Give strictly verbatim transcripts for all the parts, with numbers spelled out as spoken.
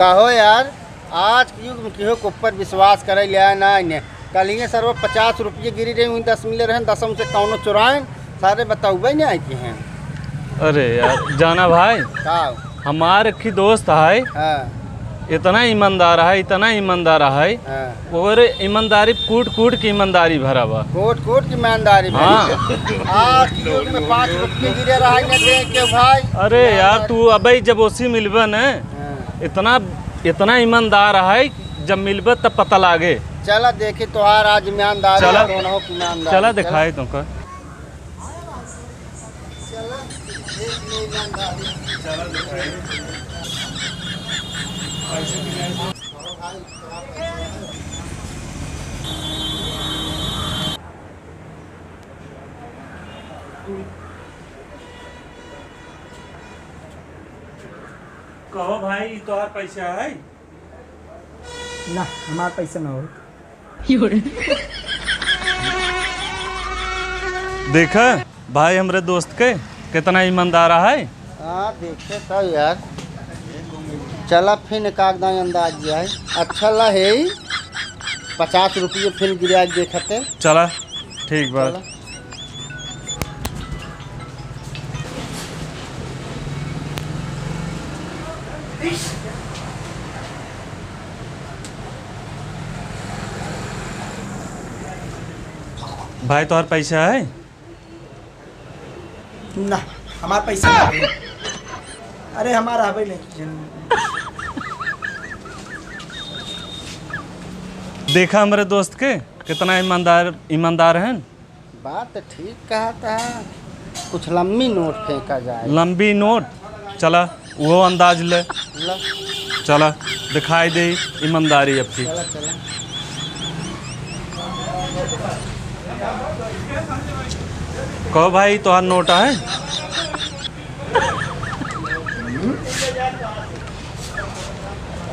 कहो यार, आज के युग में केहू के ऊपर विश्वास करे ले आए ना इन्हें। कल ही सरवा पचास रुपये गिरी रही, वहीं दस मिले रहे, दसम से कौनो चुराएन, सारे बतौबे नहीं आए के हैं। अरे यार, जाना भाई, का? हमार एक ही दोस्त है, हाँ। इतना ईमानदार है, इतना ईमानदार है, हाँ। ओकरे ईमानदारी कूट कूट के ईमानदारी भरा बा। कूट कूट के ईमानदारी भरा। हाँ। आज के युग में पाँच रुपये गिरे रहा है, न दे के भाई। अरे यार, ईमानदारी। तू अबे जब ओसी मिलबे न, हाँ। इतना, इतना ईमानदार है, जब मिलबे तब पता लागे। चला देखी तोहार आज ईमानदारी, चला। दोनों की ईमानदारी। चला चला। दिखाई तुमको। कहो भाई, ई तोहार पैसा है? ना, हमार पैसा ना हो। देखा भाई, हमरे दोस्त के कितना ईमानदार है। हाँ, देखे तो यार। चला फिर एक आध दाई अंदाज जाए। अच्छा ला है, पचास रुपये फिर गिरा के देखते। चला, ठीक बा। चला। भाई, तोहर पैसा है? ना, हमार पैसा ना है। अरे, हमार हबे नहीं। देखा हमरे दोस्त के, कितना ईमानदार, ईमानदार हैं। बात तो ठीक कहत है, कुछ लंबी नोट फेंका जाए। लंबी नोट? चला, वो अंदाज ले। ला। चला, दिखाई दे ईमानदारी अब की। चला, चला। कहो भाई, तोहार नोट है?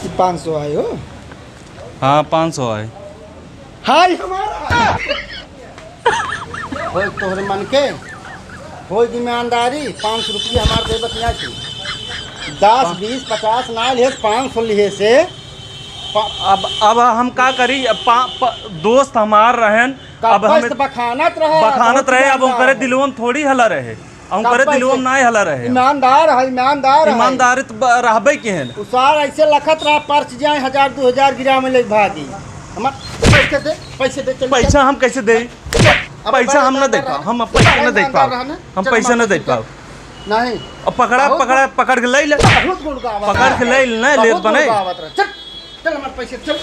ई पाँच सौ आयो। हाँ, पाँच सौ आए। हाय हमारा। होय तोहरे मन के, होय ईमानदारी, पाँच सौ रुपया हमार देबत ना छी। दस, बीस, पचास ना लिहे, पाँच सौ लिहे से। प- अब, अब हम का करी? अब पा-, प-, दोस्त हमार रहन, अब कब्बस हम त बखानत रहे, बखानत बहुत रहे, अब ईमानदार ओकरे है। दिलवा में थोड़ी हला रहे। आ उनकरे कब्बस दिलवा में नाय हला रहे। ईमानदार है, ईमानदार है। ईमानदार त ब-, रहबे के हैं। उ सार ऐसे लखत रहा, पर्स जाए, हजार, दो हजार गिरा में ले भागी। हमार पैसे दे, पैसे दे, चल, पैसा चल। हम कैसे दे? अब पैसा हम ना दे पाओ, हम अब पैसा ना दे पाओ, हम पैसा ना दे पाओ। नहीं। अब पकड़ा, बहुत पकड़ा, पकड़ के ले ले। बहुत गुड़ गावत पकड़ के ले ले, लेत बहुत बने। गुड़ गावत रहा। चल, चल हमार पैसे, चल।